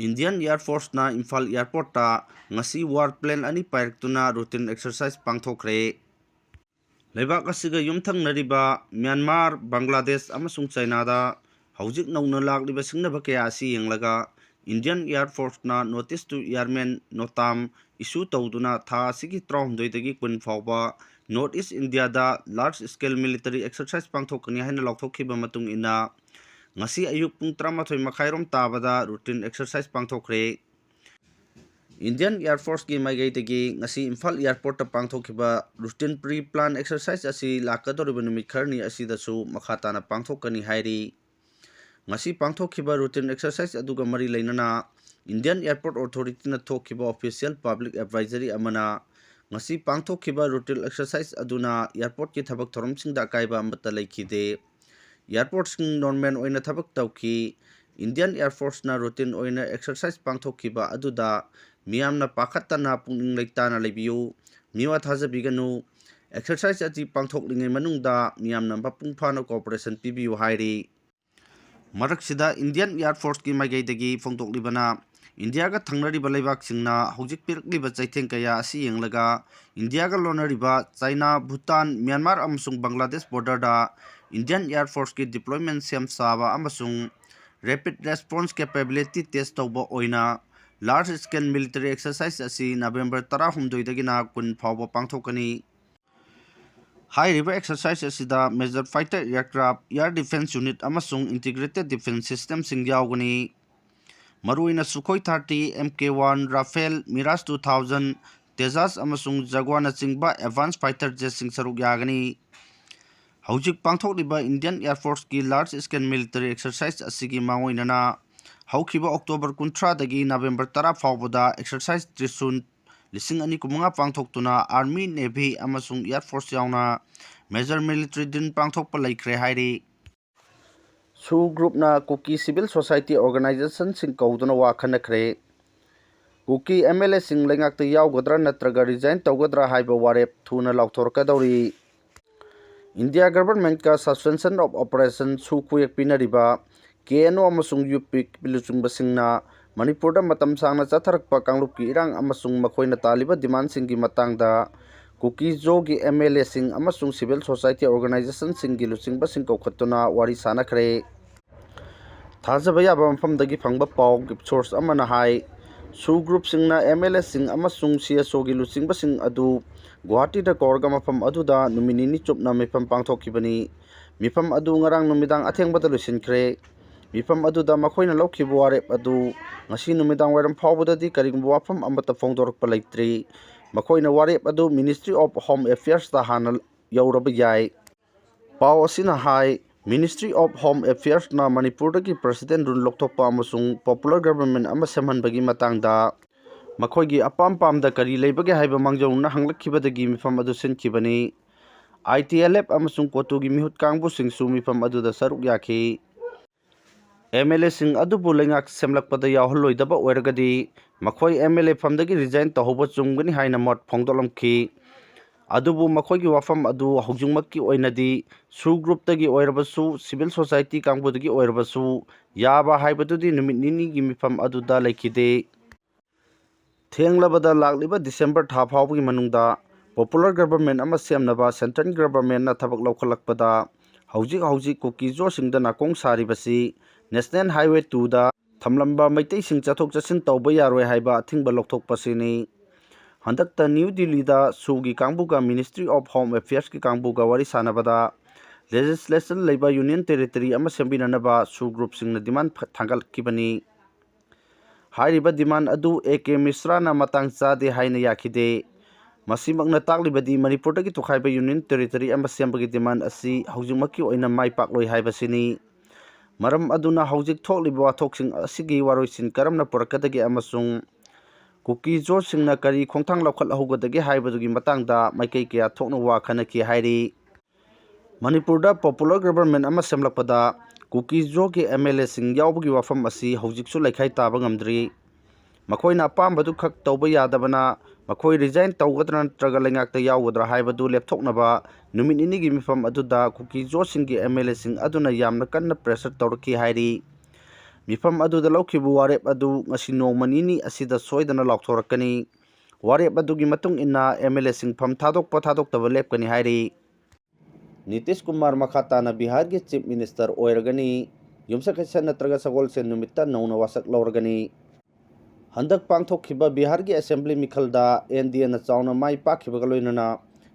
ꯏꯟꯗꯤꯌꯟ ꯑꯦꯌꯔ ꯐꯣꯔꯁꯅ ꯏꯝꯐꯥꯜ ꯑꯦꯌꯔꯄꯣꯔꯠꯇ ꯉꯁꯤ ꯋꯥꯔ ꯄ꯭ꯂꯦꯟ ꯑꯅꯤ ꯄꯥꯏꯔꯛꯇꯨꯅ ꯔꯨꯇꯤꯟ ꯑꯦꯛꯁꯔꯁꯥꯏꯖ ꯄꯥꯡꯊꯣꯛꯈ꯭ꯔꯦ꯫ ꯂꯩꯕꯥꯛ ꯑꯁꯤꯒ ꯌꯨꯝꯊꯪꯅꯔꯤꯕ ꯃ꯭ꯌꯥꯟꯃꯥꯔ, ꯕꯪꯒ꯭ꯂꯥꯗꯦꯁ ꯑꯃꯁꯨꯡ ꯆꯥꯏꯅꯥꯗ ꯍꯧꯖꯤꯛ ꯅꯧꯅ ꯂꯥꯛꯂꯤꯕ ꯁꯤꯡꯅꯕ ꯀꯌꯥ ꯑꯁꯤ ꯌꯦꯡꯂꯒ ꯏꯟꯗꯤꯌꯟ ꯑꯦꯌꯔ ꯐꯣꯔꯁꯅ Notice to Airmen, ꯅꯣꯇꯥꯝ, ꯏꯁꯨ ꯇꯧꯗꯨꯅ ꯊꯥ ꯑꯁꯤꯒꯤ ꯇꯔꯥꯍꯨꯝꯗꯣꯏꯗꯒꯤ ꯀꯨꯟ ꯐꯥꯎꯕ North East India ꯗ large scale military exercise ꯄꯥꯡꯊꯣꯛꯀꯅꯤ ꯍꯥꯏꯅ ꯂꯥꯎꯊꯣꯛꯈꯤꯕ ꯃꯇꯨꯡ ꯏꯟꯅ, ꯉꯁꯤ ꯑꯌꯨꯛ ꯄꯨꯡ ꯇꯔꯥꯃꯥꯊꯣꯏ ꯃꯈꯥꯏꯔꯣꯝ ꯇꯥꯕꯗ routine exercise ꯄꯥꯡꯊꯣꯛꯈ꯭ꯔꯦ꯫ Indian Air Force ꯀꯤ ꯃꯥꯏꯀꯩꯗꯒꯤ ꯉꯁꯤ ꯏꯝꯐꯥꯜ airport ꯇ ꯄꯥꯡꯊꯣꯛꯈꯤꯕ routine pre-plan exercise ꯑꯁꯤ ꯂꯥꯛꯀꯗꯧꯔꯤꯕ ꯅꯨꯃꯤꯠ ꯈꯔꯅꯤ ꯑꯁꯤꯗꯁꯨ ꯃꯈꯥ ꯇꯥꯅ ꯄꯥꯡꯊꯣꯛꯀꯅꯤ ꯍꯥꯏꯔꯤ꯫ ꯉꯁꯤ ꯄꯥꯡꯊꯣꯛꯈꯤꯕ routine exercise ꯑꯗꯨꯒ ꯃꯔꯤ ꯂꯩꯅꯅ Indian Airport Authority ꯅ ꯊꯣꯛꯈꯤꯕ official public advisory ꯑꯃꯅ, ꯉꯁꯤ ꯄꯥꯡꯊꯣꯛꯈꯤꯕ routine exercise ꯑꯗꯨꯅ airport ꯀꯤ ꯊꯕꯛ ꯊꯧꯔꯝꯁꯤꯡꯗ ꯑꯀꯥꯏꯕ ꯑꯃꯠꯇ ꯂꯩꯈꯤꯗꯦ꯫ Airport ꯁꯤꯡ normal ꯑꯣꯏꯅ ꯊꯕꯛ ꯇꯧꯈꯤ꯫ Indian Air Force ꯅ routine ꯑꯣꯏꯅ exercise ꯄꯥꯡꯊꯣꯛꯈꯤꯕ ꯑꯗꯨꯗ ꯃꯤꯌꯥꯝꯅ ꯄꯥꯈꯠꯇꯅ ꯄꯨꯛꯅꯤꯡ ꯂꯩꯇꯥꯅ ꯂꯩꯕꯤꯌꯨ꯫ ꯃꯤꯋꯥ ꯊꯥꯖꯕꯤꯒꯅꯨ꯫ Exercise ꯑꯁꯤ ꯄꯥꯡꯊꯣꯛꯂꯤꯉꯩ ꯃꯅꯨꯡꯗ ꯃꯤꯌꯥꯝꯅ ꯃꯄꯨꯡ ꯐꯥꯅ cooperation ꯄꯤꯕꯤꯌꯨ ꯍꯥꯏꯔꯤ꯫ ꯃꯔꯛꯁꯤꯗ Indian Air Force ꯀꯤ ꯃꯥꯏꯀꯩꯗꯒꯤ ꯐꯣꯡꯗꯣꯛꯂꯤꯕꯅ, ꯏꯟꯗꯤꯌꯥꯒ ꯊꯪꯅꯔꯤꯕ ꯂꯩꯕꯥꯛꯁꯤꯡꯅ ꯍꯧꯖꯤꯛ ꯄꯤꯔꯛꯂꯤꯕ ꯆꯩꯊꯦꯡ ꯀꯌꯥ ꯑꯁꯤ ꯌꯦꯡꯂꯒ, ꯏꯟꯗꯤꯌꯥꯒ ꯂꯣꯟꯅꯔꯤꯕ ꯆꯥꯏꯅꯥ, ꯚꯨꯇꯥꯟ, ꯃ꯭ꯌꯥꯟꯃꯥꯔ ꯑꯃꯁꯨꯡ ꯕꯪꯒ꯭ꯂꯥꯗꯦꯁ border ꯗ Indian Air Force ꯀꯤ deployment ꯁꯦꯝ ꯁꯥꯕ ꯑꯃꯁꯨꯡ rapid response capability test ꯇꯧꯕ ꯑꯣꯏꯅ large scale military exercise ꯑꯁꯤ November ꯇꯔꯥꯍꯨꯝꯗꯣꯏꯗꯒꯤꯅ ꯀꯨꯟ ꯐꯥꯎꯕ ꯄꯥꯡꯊꯣꯛꯀꯅꯤ꯫ ꯍꯥꯏꯔꯤꯕ exercise ꯑꯁꯤꯗ major fighter aircraft, air defence unit ꯑꯃꯁꯨꯡ integrated defence system ꯁꯤꯡ ꯌꯥꯎꯒꯅꯤ꯫ ꯃꯔꯨꯑꯣꯏꯅ Sukhoi thirty, M K one, Rafale, Mirage two thousand, Tejas ꯑꯃꯁꯨꯡ Jaguar ꯅꯆꯤꯡꯕ advance fighter jet ꯁꯤꯡ ꯁꯔꯨꯛ ꯌꯥꯒꯅꯤ꯫ ꯍꯧꯖꯤꯛ ꯄꯥꯡꯊꯣꯛꯂꯤꯕ Indian Air Force ꯀꯤ large scale military exercise ꯑꯁꯤꯒꯤ ꯃꯥꯡꯑꯣꯏꯅꯅ ꯍꯧꯈꯤꯕ October ꯀꯨꯟꯊ꯭ꯔꯥꯗꯒꯤ November ꯇꯔꯥ ꯐꯥꯎꯕꯗ exercise Trishul ꯂꯤꯁꯤꯡ ꯑꯅꯤ ꯀꯨꯟꯃꯉꯥ ꯄꯥꯡꯊꯣꯛꯇꯨꯅ Army, Navy ꯑꯃꯁꯨꯡ Air Force ꯌꯥꯎꯅ major military ꯗꯤꯟ ꯄꯥꯡꯊꯣꯛꯄ ꯂꯩꯈ꯭ꯔꯦ ꯍꯥꯏꯔꯤ꯫ SoO group ꯅ ꯀꯨꯀꯤ civil society organization ꯁꯤꯡ ꯀꯧꯗꯨꯅ ꯋꯥ ꯈꯟꯅꯈ꯭ꯔꯦ꯫ ꯀꯨꯀꯤ M L A ꯁꯤꯡ ꯂꯩꯉꯥꯛꯇ ꯌꯥꯎꯒꯗ꯭ꯔꯥ ꯅꯠꯇ꯭ꯔꯒ resign ꯇꯧꯒꯗ꯭ꯔꯥ ꯍꯥꯏꯕ ꯋꯥꯔꯦꯞ ꯊꯨꯅ ꯂꯥꯎꯊꯣꯔꯛꯀꯗꯧꯔꯤ꯫ India government ꯀ Suspension of Operation, SoO ꯈꯨꯌꯦꯛ ꯄꯤꯅꯔꯤꯕ K N O ꯑꯃꯁꯨꯡ U P ꯀꯤ ꯂꯨꯆꯤꯡꯕꯁꯤꯡꯅ ꯃꯅꯤꯄꯨꯔꯗ ꯃꯇꯝ ꯁꯥꯡꯅ ꯆꯠꯊꯔꯛꯄ ꯀꯥꯡꯂꯨꯞꯀꯤ ꯏꯔꯥꯡ ꯑꯃꯁꯨꯡ ꯃꯈꯣꯏꯅ ꯇꯥꯜꯂꯤꯕ demand ꯁꯤꯡꯒꯤ ꯃꯇꯥꯡꯗ ꯀꯨꯀꯤ ꯖꯣꯒꯤ M L A ꯁꯤꯡ ꯑꯃꯁꯨꯡ civil society organization ꯁꯤꯡꯒꯤ ꯂꯨꯆꯤꯡꯕꯁꯤꯡ ꯀꯧꯈꯠꯇꯨꯅ ꯋꯥꯔꯤ ꯁꯥꯅꯈ꯭ꯔꯦ꯫ ꯊꯥꯖꯕ ꯌꯥꯕ ꯃꯐꯝꯗꯒꯤ ꯐꯪꯕ ꯄꯥꯎ source ꯑꯃꯅ ꯍꯥꯏ, ꯁꯨ ꯒ꯭ꯔꯨꯞꯁꯤꯡꯅ ꯑꯦꯝ ꯑꯦꯜ ꯑꯦꯁꯤꯡ ꯑꯃꯁꯨꯡ ꯁꯤ ꯑꯦꯁ ꯑꯣꯒꯤ ꯂꯨꯆꯤꯡꯕꯁꯤꯡ ꯑꯗꯨ ꯒꯨꯋꯥꯍꯥꯇꯤꯗ ꯀꯧꯔꯒ ꯃꯐꯝ ꯑꯗꯨꯗ ꯅꯨꯃꯤꯠ ꯅꯤꯅꯤ ꯆꯨꯞꯅ ꯃꯤꯐꯝ ꯄꯥꯡꯊꯣꯛꯈꯤꯕꯅꯤ꯫ ꯃꯤꯐꯝ ꯑꯗꯨ ꯉꯔꯥꯡ ꯅꯨꯃꯤꯗꯥꯡ ꯑꯊꯦꯡꯕꯗ ꯂꯣꯏꯁꯤꯟꯈ꯭ꯔꯦ꯫ ꯃꯤꯐꯝ ꯑꯗꯨꯗ ꯃꯈꯣꯏꯅ ꯂꯧꯈꯤꯕ ꯋꯥꯔꯦꯞ ꯑꯗꯨ ꯉꯁꯤ ꯅꯨꯃꯤꯗꯥꯡ ꯋꯥꯏꯔꯝ ꯐꯥꯎꯕꯗꯗꯤ ꯀꯔꯤꯒꯨꯝꯕ ꯋꯥꯐꯝ ꯑꯃꯠꯇ ꯐꯣꯡꯗꯣꯔꯛꯄ ꯂꯩꯇ꯭ꯔꯤ꯫ ꯃꯈꯣꯏꯅ ꯋꯥꯔꯦꯞ ꯑꯗꯨ Ministry of Home Affairsꯇ ꯍꯥꯟꯅ ꯌꯧꯔꯕ ꯌꯥꯏ꯫ ꯄꯥꯎ ꯑꯁꯤꯅ ꯍꯥꯏ, Ministry of Home Affairsꯅ ꯃꯅꯤꯄꯨꯔꯗꯒꯤ President Rule ꯂꯧꯊꯣꯛꯄ ꯑꯃꯁꯨꯡ Popular Government ꯑꯃ ꯁꯦꯝꯍꯟꯕꯒꯤ ꯃꯇꯥꯡꯗ ꯃꯈꯣꯏꯒꯤ ꯑꯄꯥꯝ ꯄꯥꯝꯗ ꯀꯔꯤ ꯂꯩꯕꯒꯦ ꯍꯥꯏꯕ ꯃꯥꯡꯖꯧꯅꯅ ꯍꯪꯂꯛꯈꯤꯕꯗꯒꯤ ꯃꯤꯐꯝ ꯑꯗꯨ ꯁꯤꯟꯈꯤꯕꯅꯤ꯫ ꯑꯥꯏ ꯇꯤ ꯑꯦꯜ ꯑꯦꯐ ꯑꯃꯁꯨꯡ ꯀꯣꯇꯨꯒꯤ ꯃꯤꯍꯨꯠ ꯀꯥꯡꯕꯨꯁꯤꯡꯁꯨ ꯃꯤꯐꯝ ꯑꯗꯨꯗ ꯁꯔꯨꯛ ꯌꯥꯈꯤ꯫ ꯑꯦꯝ ꯑꯦꯜ ꯑꯦꯁꯤꯡ ꯑꯗꯨꯕꯨ ꯂꯩꯉꯥꯛ ꯁꯦꯝꯂꯛꯄꯗ ꯌꯥꯎꯍꯜꯂꯣꯏꯗꯕ ꯑꯣꯏꯔꯒꯗꯤ ꯃꯈꯣꯏ ꯑꯦꯝ ꯑꯦꯜ ꯑꯦ ꯐꯝꯗꯒꯤ resign ꯇꯧꯍꯧꯕ ꯆꯨꯝꯒꯅꯤ ꯍꯥꯏꯅ ꯃꯣꯠ ꯐꯣꯡꯗꯣꯛꯂꯝꯈꯤ꯫ ꯑꯗꯨꯕꯨ ꯃꯈꯣꯏꯒꯤ ꯋꯥꯐꯝ ꯑꯗꯨ ꯍꯧꯖꯤꯛꯃꯛꯀꯤ ꯑꯣꯏꯅꯗꯤ ꯁꯨ ꯒ꯭ꯔꯨꯞꯇꯒꯤ ꯑꯣꯏꯔꯕꯁꯨ, civil society ꯀꯥꯡꯕꯨꯗꯒꯤ ꯑꯣꯏꯔꯕꯁꯨ ꯌꯥꯕ ꯍꯥꯏꯕꯗꯨꯗꯤ ꯅꯨꯃꯤꯠ ꯅꯤꯅꯤꯒꯤ ꯃꯤꯐꯝ ꯑꯗꯨꯗ ꯂꯩꯈꯤꯗꯦ꯫ ꯊꯦꯡꯂꯕꯗ ꯂꯥꯛꯂꯤꯕ ꯗꯤꯁꯦꯝꯕꯔ ꯊꯥ ꯐꯥꯎꯕꯒꯤ ꯃꯅꯨꯡꯗ Popular Government ꯑꯃ ꯁꯦꯝꯅꯕ Central Governmentꯅ ꯊꯕꯛ ꯂꯧꯈꯠꯂꯛꯄꯗ ꯍꯧꯖꯤꯛ ꯍꯧꯖꯤꯛ ꯀꯨꯀꯤ ꯖꯣꯁꯤꯡꯗ ꯅꯥꯀꯣꯡ ꯁꯥꯔꯤꯕꯁꯤ National Highway twoꯗ ꯊꯝꯂꯝꯕ ꯃꯩꯇꯩꯁꯤꯡ ꯆꯠꯊꯣꯛ ꯆꯠꯁꯤꯟ ꯇꯧꯕ ꯌꯥꯔꯣꯏ ꯍꯥꯏꯕ ꯑꯊꯤꯡꯕ ꯂꯧꯊꯣꯛꯄꯁꯤꯅꯤ꯫ ꯍꯟꯗꯛꯇ ꯅ꯭ꯌꯨ ꯗꯤꯜꯂꯤꯗ ꯁꯨꯒꯤ ꯀꯥꯡꯕꯨꯒ Ministry of Home Affairsꯀꯤ ꯀꯥꯡꯕꯨꯒ ꯋꯥꯔꯤ ꯁꯥꯟꯅꯕꯗ legislation ꯂꯩꯕ Union Territory ꯑꯃ ꯁꯦꯝꯕꯤꯅꯅꯕ ꯁꯨ ꯒ꯭ꯔꯨꯞꯁꯤꯡꯅ demand ꯐ-, ꯊꯥꯡꯒꯠꯈꯤꯕꯅꯤ꯫ ꯍꯥꯏꯔꯤꯕ demand ꯑꯗꯨ ꯑꯦ ꯀꯦ ꯃꯤꯁ꯭ꯔꯥꯅ ꯃꯇꯥꯡ ꯆꯥꯗꯦ ꯍꯥꯏꯅ ꯌꯥꯈꯤꯗꯦ꯫ ꯃꯁꯤꯃꯛꯅ ꯇꯥꯛꯂꯤꯕꯗꯤ ꯃꯅꯤꯄꯨꯔꯗꯒꯤ ꯇꯣꯈꯥꯏꯕ Union Territory ꯑꯃ ꯁꯦꯝꯕꯒꯤ demand ꯑꯁꯤ ꯍꯧꯖꯤꯛꯃꯛꯀꯤ ꯑꯣꯏꯅ ꯃꯥꯏ ꯄꯥꯛꯂꯣꯏ ꯍꯥꯏꯕꯁꯤꯅꯤ꯫ ꯃꯔꯝ ꯑꯗꯨꯅ ꯍꯧꯖꯤꯛ ꯊꯣꯛꯂꯤꯕ ꯋꯥꯊꯣꯛꯁꯤꯡ ꯑꯁꯤꯒꯤ ꯋꯥꯔꯣꯏꯁꯤꯟ ꯀꯔꯝꯅ ꯄꯨꯔꯛꯀꯗꯒꯦ ꯑꯃꯁꯨꯡ ꯀꯨꯀꯤ ꯖꯣꯁꯤꯡꯅ ꯀꯔꯤ ꯈꯣꯡꯊꯥꯡ ꯂꯧꯈꯠꯍꯧꯒꯗꯒꯦ ꯍꯥꯏꯕꯗꯨꯒꯤ ꯃꯇꯥꯡꯗ ꯃꯥꯏꯀꯩ ꯀꯌꯥ ꯊꯣꯛꯅ ꯋꯥ ꯈꯟꯅꯈꯤ ꯍꯥꯏꯔꯤ꯫ ꯃꯅꯤꯄꯨꯔꯗ Popular Government ꯑꯃ ꯁꯦꯝꯂꯛꯄꯗ ꯀꯨꯀꯤ ꯖꯣꯒꯤ ꯑꯦꯝ ꯑꯦꯜ ꯑꯦꯁꯤꯡ ꯌꯥꯎꯕꯒꯤ ꯋꯥꯐꯝ ꯑꯁꯤ ꯍꯧꯖꯤꯛꯁꯨ ꯂꯩꯈꯥꯏ ꯇꯥꯕ ꯉꯝꯗ꯭ꯔꯤ꯫ ꯃꯈꯣꯏꯅ ꯑꯄꯥꯝꯕꯗꯨ ꯈꯛ ꯇꯧꯕ ꯌꯥꯗꯕꯅ ꯃꯈꯣꯏ resign ꯇꯧꯒꯗ꯭ꯔꯥ ꯅꯠꯇ꯭ꯔꯒ ꯂꯩꯉꯥꯛꯇ ꯌꯥꯎꯒꯗ꯭ꯔꯥ ꯍꯥꯏꯕꯗꯨ ꯂꯦꯞꯊꯣꯛꯅꯕ ꯅꯨꯃꯤꯠ ꯅꯤꯅꯤꯒꯤ ꯃꯤꯐꯝ ꯑꯗꯨꯗ ꯀꯨꯀꯤ ꯖꯣꯁꯤꯡꯒꯤ ꯑꯦꯝ ꯑꯦꯜ ꯑꯦꯁꯤꯡ ꯑꯗꯨꯅ ꯌꯥꯝꯅ ꯀꯟꯅ pressure ꯇꯧꯔꯛꯈꯤ ꯍꯥꯏꯔꯤ꯫ ꯃꯤꯐꯝ ꯑꯗꯨꯗ ꯂꯧꯈꯤꯕ ꯋꯥꯔꯦꯞ ꯑꯗꯨ ꯉꯁꯤ ꯅꯣꯡꯃ ꯅꯤꯅꯤ ꯑꯁꯤꯗ ꯁꯣꯏꯗꯅ ꯂꯥꯎꯊꯣꯔꯛꯀꯅꯤ꯫ ꯋꯥꯔꯦꯞ ꯑꯗꯨꯒꯤ ꯃꯇꯨꯡ ꯏꯟꯅ ꯑꯦꯝ ꯑꯦꯜ ꯑꯦꯁꯤꯡ ꯐꯝ ꯊꯥꯗꯣꯛꯄ ꯊꯥꯗꯣꯛꯇꯕ ꯂꯦꯞꯀꯅꯤ ꯍꯥꯏꯔꯤ꯫ ꯅꯤꯇꯤꯁ ꯀꯨꯃꯥꯔ ꯃꯈꯥ ꯇꯥꯅ ꯕꯤꯍꯥꯔꯒꯤ Chief Minister ꯑꯣꯏꯔꯒꯅꯤ꯫ ꯌꯨꯝꯁꯀꯩꯁ ꯅꯠꯇ꯭ꯔꯒ ꯁꯒꯣꯜꯁꯦꯟ ꯅꯨꯃꯤꯠꯇ ꯅꯧꯅ ꯋꯥꯁꯛ ꯂꯧꯔꯒꯅꯤ꯫ ꯍꯟꯗꯛ ꯄꯥꯡꯊꯣꯛꯈꯤꯕ ꯕꯤꯍꯥꯔꯒꯤ ꯑꯦꯁꯦꯝꯕ꯭ꯂꯤ ꯃꯤꯈꯜꯗ ꯑꯦꯟ ꯗꯤ ꯑꯦꯅ ꯆꯥꯎꯅ ꯃꯥꯏ ꯄꯥꯛꯈꯤꯕꯒ ꯂꯣꯏꯅꯅ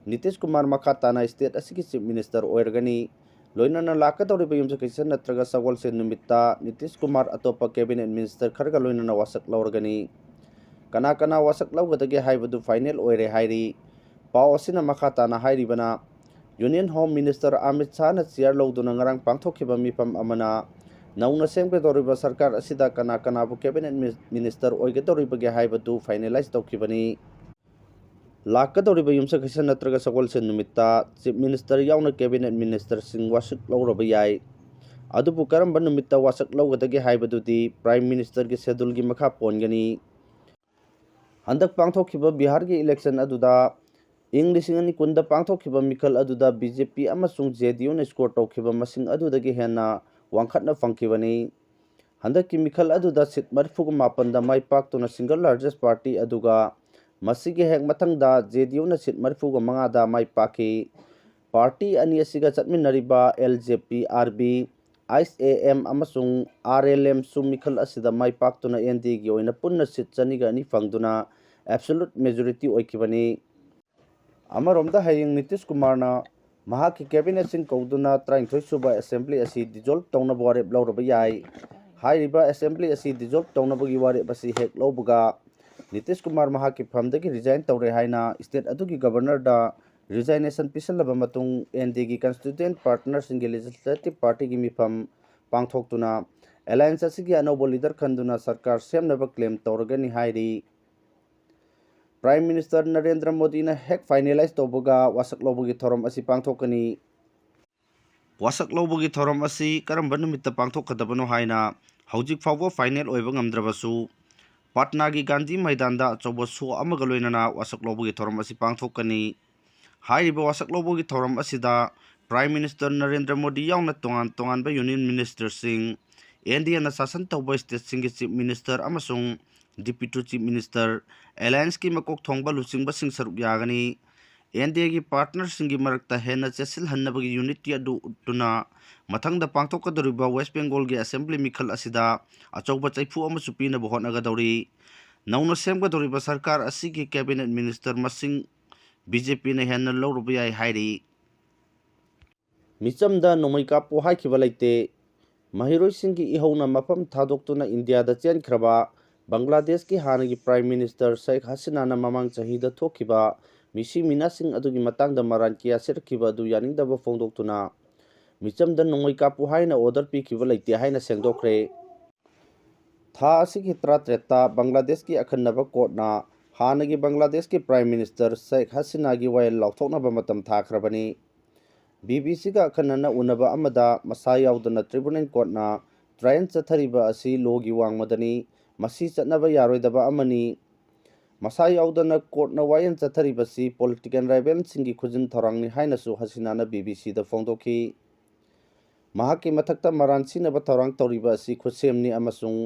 ꯅꯤꯇꯤꯁ ꯀꯨꯃꯥꯔ ꯃꯈꯥ ꯇꯥꯅ ꯁ꯭ꯇꯦꯠ ꯑꯁꯤꯒꯤ ꯆꯤꯐ ꯃꯤꯅꯤꯁꯇꯔ ꯑꯣꯏꯔꯒꯅꯤ꯫ ꯂꯣꯏꯅꯅ ꯂꯥꯛꯀꯗꯧꯔꯤꯕ ꯌꯨꯝꯁꯀꯩꯁ ꯅꯠꯇ꯭ꯔꯒ ꯁꯒꯣꯜꯁꯦꯟ ꯅꯨꯃꯤꯠꯇ ꯅꯤꯇꯤꯁ ꯀꯨꯃꯥꯔ ꯑꯇꯣꯞꯄ ꯀꯦꯕꯤꯅꯦꯠ ꯃꯤꯅꯤꯁꯇꯔ ꯈꯔꯒ ꯂꯣꯏꯅꯅ ꯋꯥꯁꯛ ꯂꯧꯔꯒꯅꯤ꯫ ꯀꯅꯥ ꯀꯅꯥ ꯋꯥꯁꯛ ꯂꯧꯒꯗꯒꯦ ꯍꯥꯏꯕꯗꯨ ꯐꯥꯏꯅꯦꯜ ꯑꯣꯏꯔꯦ ꯍꯥꯏꯔꯤ꯫ ꯄꯥꯎ ꯑꯁꯤꯅ ꯃꯈꯥ ꯇꯥꯅ ꯍꯥꯏꯔꯤꯕꯅ, ꯌꯨꯅꯤꯌꯟ ꯍꯣꯝ ꯃꯤꯅꯤꯁꯇꯔ ꯑꯃꯤꯠ ꯁꯥꯍꯅ ꯆꯤꯌꯥꯔ ꯂꯧꯗꯨꯅ ꯉꯔꯥꯡ ꯄꯥꯡꯊꯣꯛꯈꯤꯕ ꯃꯤꯐꯝ ꯑꯃꯅ ꯅꯧꯅ ꯁꯦꯝꯒꯗꯧꯔꯤꯕ ꯁꯔꯀꯥꯔ ꯑꯁꯤꯗ ꯀꯅꯥ ꯀꯅꯥꯕꯨ ꯀꯦꯕꯤꯅꯦꯠ ꯃꯤ-, ꯃꯤꯅꯤꯁꯇꯔ ꯑꯣꯏꯒꯗꯧꯔꯤꯕꯒꯦ ꯍꯥꯏꯕꯗꯨ ꯐꯥꯏꯅꯦꯂꯥꯏꯖ ꯇꯧꯈꯤꯕꯅꯤ꯫ ꯂꯥꯛꯀꯗꯧꯔꯤꯕ ꯌꯨꯝꯁꯀꯩꯁ ꯅꯠꯇ꯭ꯔꯒ ꯁꯒꯣꯜꯁꯦꯟ ꯅꯨꯃꯤꯠꯇ ꯆꯤꯐ ꯃꯤꯅꯤꯁꯇꯔ ꯌꯥꯎꯅ ꯀꯦꯕꯤꯅꯦꯠ ꯃꯤꯅꯤꯁꯇꯔꯁꯤꯡ ꯋꯥꯁꯛ ꯂꯧꯔꯕ ꯌꯥꯏ꯫ ꯑꯗꯨꯕꯨ ꯀꯔꯝꯕ ꯅꯨꯃꯤꯠꯇ ꯋꯥꯁꯛ ꯂꯧꯒꯗꯒꯦ ꯍꯥꯏꯕꯗꯨꯗꯤ ꯄ꯭ꯔꯥꯏꯝ ꯃꯤꯅꯤꯁꯇꯔꯒꯤ ꯁꯦꯗꯨꯜꯒꯤ ꯃꯈꯥ ꯄꯣꯟꯒꯅꯤ꯫ ꯍꯟꯗꯛ ꯄꯥꯡꯊꯣꯛꯈꯤꯕ ꯕꯤꯍꯥꯔꯒꯤ ꯏꯂꯦꯛꯁꯟ ꯑꯗꯨꯗ ꯏꯪ ꯂꯤꯁꯤꯡ ꯑꯅꯤ ꯀꯨꯟꯗ ꯄꯥꯡꯊꯣꯛꯈꯤꯕ ꯃꯤꯈꯜ ꯑꯗꯨꯗ ꯕꯤ ꯖꯦ ꯄꯤ ꯑꯃꯁꯨꯡ ꯖꯦ ꯗꯤ ꯌꯨꯅ ꯁ꯭ꯀꯣꯔ ꯇꯧꯈꯤꯕ ꯃꯁꯤꯡ ꯑꯗꯨꯗꯒꯤ ꯍꯦꯟꯅ ꯋꯥꯡꯈꯠꯅ ꯐꯪꯈꯤꯕꯅꯤ꯫ ꯍꯟꯗꯛꯀꯤ ꯃꯤꯈꯜ ꯑꯗꯨꯗ ꯁꯤꯠ ꯃꯔꯤꯐꯨꯒ ꯃꯥꯄꯟꯗ ꯃꯥꯏ ꯄꯥꯛꯇꯨꯅ ꯁꯤꯡꯒꯜ ꯂꯥꯔꯖꯦꯁ ꯄꯥꯔꯇꯤ, ꯑꯗꯨꯒ ꯃꯁꯤꯒꯤ ꯍꯦꯛ ꯃꯊꯪꯗ ꯖꯦ ꯗꯤ ꯌꯨꯅ ꯁꯤꯠ ꯃꯔꯤꯐꯨꯒ ꯃꯉꯥꯗ ꯃꯥꯏ ꯄꯥꯛꯈꯤ꯫ ꯄꯥꯔꯇꯤ ꯑꯅꯤ ꯑꯁꯤꯒ ꯆꯠꯃꯤꯟꯅꯔꯤꯕ L J P, R B, I S A M ꯑꯃꯁꯨꯡ ꯑꯥꯔ ꯑꯦꯜ ꯑꯦꯝꯁꯨ ꯃꯤꯈꯜ ꯑꯁꯤꯗ ꯃꯥꯏ ꯄꯥꯛꯇꯨꯅ ꯑꯦꯟ ꯗꯤ ꯑꯦꯒꯤ ꯑꯣꯏꯅ ꯄꯨꯟꯅ ꯁꯤꯠ ꯆꯅꯤꯒ ꯑꯅꯤ ꯐꯪꯗꯨꯅ ꯑꯦꯕꯁꯣꯂꯨꯠ ꯃꯦꯖꯣꯔꯤꯇꯤ ꯑꯣꯏꯈꯤꯕꯅꯤ꯫ ꯑꯃꯔꯣꯝꯗ ꯍꯌꯦꯡ ꯅꯤꯇꯤꯁ ꯀꯨꯃꯥꯔꯅ ꯃꯍꯥꯛꯀꯤ ꯀꯦꯕꯤꯅꯦꯠꯁꯤꯡ ꯀꯧꯗꯨꯅ ꯇꯔꯥꯅꯤꯊꯣꯏ ꯁꯨꯕ ꯑꯦꯁꯦꯝꯕ꯭ꯂꯤ ꯑꯁꯤ ꯗꯤꯖꯣꯜꯕ ꯇꯧꯅꯕ ꯋꯥꯔꯦꯞ ꯂꯧꯔꯕ ꯌꯥꯏ꯫ ꯍꯥꯏꯔꯤꯕ ꯑꯦꯁꯦꯝꯕ꯭ꯂꯤ ꯑꯁꯤ ꯗꯤꯖꯣꯜꯕ ꯇꯧꯅꯕꯒꯤ ꯋꯥꯔꯦꯞ ꯑꯁꯤ ꯍꯦꯛ ꯂꯧꯕꯒ ꯅꯤꯇꯤꯁ ꯀꯨꯃꯥꯔ ꯃꯍꯥꯛꯀꯤ ꯐꯝꯗꯒꯤ ꯔꯤꯖꯥꯏꯟ ꯇꯧꯔꯦ ꯍꯥꯏꯅ ꯁ꯭ꯇꯦꯠ ꯑꯗꯨꯒꯤ ꯒꯕꯔꯅꯔꯗ ꯔꯤꯖꯥꯏꯅꯦꯁꯟ ꯄꯤꯁꯜꯂꯕ ꯃꯇꯨꯡ ꯑꯦꯟ ꯗꯤ ꯑꯦꯒꯤ ꯀꯟꯁꯇꯤꯇ꯭ꯌꯨꯌꯦꯟꯠ ꯄꯥꯔꯠꯅꯔꯁꯤꯡꯒꯤ ꯂꯦꯖꯤꯁꯂꯦꯇꯤꯚ ꯄꯥꯔꯇꯤꯒꯤ ꯃꯤꯐꯝ ꯄꯥꯡꯊꯣꯛꯇꯨꯅ ꯑꯦꯂꯥꯌꯟꯁ ꯑꯁꯤꯒꯤ ꯑꯅꯧꯕ ꯂꯤꯗꯔ ꯈꯟꯗꯨꯅ ꯁꯔꯀꯥꯔ ꯁꯦꯝꯅꯕ ꯀ꯭ꯂꯦꯝ ꯇꯧꯔꯒꯅꯤ ꯍꯥꯏꯔꯤ꯫ ꯄ꯭ꯔꯥꯏꯝ ꯃꯤꯅꯤꯁꯇꯔ ꯅꯔꯦꯟꯗ꯭ꯔ ꯃꯣꯗꯤꯅ ꯍꯦꯛ ꯐꯥꯏꯅꯦꯂꯥꯏꯖ ꯇꯧꯕꯒ ꯋꯥꯁꯛ ꯂꯧꯕꯒꯤ ꯊꯧꯔꯝ ꯑꯁꯤ ꯄꯥꯡꯊꯣꯛꯀꯅꯤ꯫ ꯋꯥꯁꯛ ꯂꯧꯕꯒꯤ ꯊꯧꯔꯝ ꯑꯁꯤ ꯀꯔꯝꯕ ꯅꯨꯃꯤꯠꯇ ꯄꯥꯡꯊꯣꯛꯀꯗꯕꯅꯣ ꯍꯥꯏꯅ ꯍꯧꯖꯤꯛ ꯐꯥꯎꯕ ꯐꯥꯏꯅꯦꯜ ꯑꯣꯏꯕ ꯉꯝꯗ꯭ꯔꯕꯁꯨ, ꯄꯥꯠꯅꯥꯒꯤ ꯒꯥꯟꯙꯤ ꯃꯩꯗꯥꯟꯗ ꯑꯆꯧꯕ ꯁꯣ ꯑꯃꯒ ꯂꯣꯏꯅꯅ ꯋꯥꯁꯛ ꯂꯧꯕꯒꯤ ꯊꯧꯔꯝ ꯑꯁꯤ ꯄꯥꯡꯊꯣꯛꯀꯅꯤ꯫ ꯍꯥꯏꯔꯤꯕ ꯋꯥꯁꯛ ꯂꯧꯕꯒꯤ ꯊꯧꯔꯝ ꯑꯁꯤꯗ ꯄ꯭ꯔꯥꯏꯝ ꯃꯤꯅꯤꯁꯇꯔ ꯅꯔꯦꯟꯗ꯭ꯔ ꯃꯣꯗꯤ ꯌꯥꯎꯅ ꯇꯣꯉꯥꯟ ꯇꯣꯉꯥꯟꯕ ꯌꯨꯅꯤꯌꯟ ꯃꯤꯅꯤꯁꯇꯔꯁꯤꯡ, ꯑꯦꯟ ꯗꯤ ꯑꯦꯅ ꯁꯥꯁꯟ ꯇꯧꯕ ꯁ꯭ꯇꯦꯠꯁꯤꯡꯒꯤ ꯆꯤꯐ ꯃꯤꯅꯤꯁꯇꯔ ꯑꯃꯁꯨꯡ ꯗꯤꯄ꯭ꯌꯨꯇꯤ ꯆꯤꯐ ꯃꯤꯅꯤꯁꯇꯔ, ꯑꯦꯂꯥꯌꯟꯁꯀꯤ ꯃꯀꯣꯛ ꯊꯣꯡꯕ ꯂꯨꯆꯤꯡꯕꯁꯤꯡ ꯁꯔꯨꯛ ꯌꯥꯒꯅꯤ꯫ ꯑꯦꯟ ꯗꯤ ꯑꯦꯒꯤ ꯄꯥꯔꯠꯅꯔꯁꯤꯡꯒꯤ ꯃꯔꯛꯇ ꯍꯦꯟꯅ ꯆꯦꯠꯁꯤꯜꯍꯟꯅꯕꯒꯤ ꯌꯨꯅꯤꯇꯤ ꯑꯗꯨ ꯎꯠꯇꯨꯅ ꯃꯊꯪꯗ ꯄꯥꯡꯊꯣꯛꯀꯗꯧꯔꯤꯕ ꯋꯦꯁ ꯕꯦꯡꯒꯣꯜꯒꯤ ꯑꯦꯁꯦꯝꯕ꯭ꯂꯤ ꯃꯤꯈꯜ ꯑꯁꯤꯗ ꯑꯆꯧꯕ ꯆꯩꯐꯨ ꯑꯃꯁꯨ ꯄꯤꯅꯕ ꯍꯣꯠꯅꯒꯗꯧꯔꯤ꯫ ꯅꯧꯅ ꯁꯦꯝꯒꯗꯧꯔꯤꯕ ꯁꯔꯀꯥꯔ ꯑꯁꯤꯒꯤ ꯀꯦꯕꯤꯅꯦꯠ ꯃꯤꯅꯤꯁꯇꯔ ꯃꯁꯤꯡ ꯕꯤ ꯖꯦ ꯄꯤꯅ ꯍꯦꯟꯅ ꯂꯧꯔꯨꯕ ꯌꯥꯏ ꯍꯥꯏꯔꯤ꯫ ꯃꯤꯆꯝꯗ ꯅꯣꯡꯃꯩ ꯀꯥꯞꯄꯨ ꯍꯥꯏꯈꯤꯕ ꯂꯩꯇꯦ꯫ ꯃꯍꯩꯔꯣꯏꯁꯤꯡꯒꯤ ꯏꯍꯧꯅ ꯃꯐꯝ ꯊꯥꯗꯣꯛꯇꯨꯅ ꯏꯟꯗꯤꯌꯥꯗ ꯆꯦꯟꯈ꯭ꯔꯕ ꯕꯪꯒ꯭ꯂꯥꯗꯦꯁꯀꯤ ꯍꯥꯟꯅꯒꯤ ꯄ꯭ꯔꯥꯏꯝ ꯃꯤꯅꯤꯁꯇꯔ ꯁꯦꯈ ꯍꯁꯤꯅꯥꯅ ꯃꯃꯥꯡ ꯆꯍꯤꯗ ꯊꯣꯛꯈꯤꯕ ꯃꯤꯁꯤ ꯃꯤꯅꯥꯁꯤꯡ ꯑꯗꯨꯒꯤ ꯃꯇꯥꯡꯗ ꯃꯔꯥꯜ ꯀꯌꯥ ꯁꯤꯔꯛꯈꯤꯕ ꯑꯗꯨ ꯌꯥꯅꯤꯡꯗꯕ ꯐꯣꯡꯗꯣꯛꯇꯨꯅ ꯃꯤꯆꯝꯗ ꯅꯣꯡꯃꯩ ꯀꯥꯞꯄꯨ ꯍꯥꯏꯅ ꯑꯣꯔꯗꯔ ꯄꯤꯈꯤꯕ ꯂꯩꯇꯦ ꯍꯥꯏꯅ ꯁꯦꯡꯗꯣꯛꯈ꯭ꯔꯦ꯫ ꯊꯥ ꯑꯁꯤꯒꯤ ꯇꯔꯥꯇꯔꯦꯠꯇ ꯕꯪꯒ꯭ꯂꯥꯗꯦꯁꯀꯤ ꯑꯈꯟꯅꯕ ꯀꯣꯔꯠꯅ ꯍꯥꯟꯅꯒꯤ ꯕꯪꯒ꯭ꯂꯥꯗꯦꯁꯀꯤ ꯄ꯭ꯔꯥꯏꯝ ꯃꯤꯅꯤꯁꯇꯔ ꯁꯦꯈ ꯍꯁꯤꯅꯥꯒꯤ ꯋꯥꯌꯦꯜ ꯂꯥꯎꯊꯣꯛꯅꯕ ꯃꯇꯝ ꯊꯥꯈ꯭ꯔꯕꯅꯤ꯫ ꯕꯤ ꯕꯤ ꯁꯤꯒ ꯑꯈꯟꯅꯅ ꯎꯅꯕ ꯑꯃꯗ ꯃꯁꯥ ꯌꯥꯎꯗꯅ ꯇ꯭ꯔꯤꯕꯨꯅꯦꯜ ꯀꯣꯔꯠꯅ ꯇ꯭ꯔꯥꯌꯦꯜ ꯆꯠꯊꯔꯤꯕ ꯑꯁꯤ ꯂꯣꯒꯤ ꯋꯥꯡꯃꯗꯅꯤ꯫ ꯃꯁꯤ ꯆꯠꯅꯕ ꯌꯥꯔꯣꯏꯗꯕ ꯑꯃꯅꯤ꯫ ꯃꯁꯥ ꯌꯥꯎꯗꯅ ꯀꯣꯔꯠꯅ ꯋꯥꯌꯦꯜ ꯆꯠꯊꯔꯤꯕꯁꯤ ꯄꯣꯂꯤꯇꯤꯀꯦꯜ ꯔꯥꯏꯕꯦꯜꯁꯤꯡꯒꯤ ꯈꯨꯖꯤꯟ ꯊꯧꯔꯥꯡꯅꯤ ꯍꯥꯏꯅꯁꯨ ꯍꯁꯤꯅꯥꯅ ꯕꯤ ꯕꯤ ꯁꯤꯗ ꯐꯣꯡꯗꯣꯛꯈꯤ꯫ ꯃꯍꯥꯛꯀꯤ ꯃꯊꯛꯇ ꯃꯔꯥꯟ ꯁꯤꯅꯕ ꯊꯧꯔꯥꯡ ꯇꯧꯔꯤꯕ ꯑꯁꯤ ꯈꯨꯠꯁꯦꯝꯅꯤ ꯑꯃꯁꯨꯡ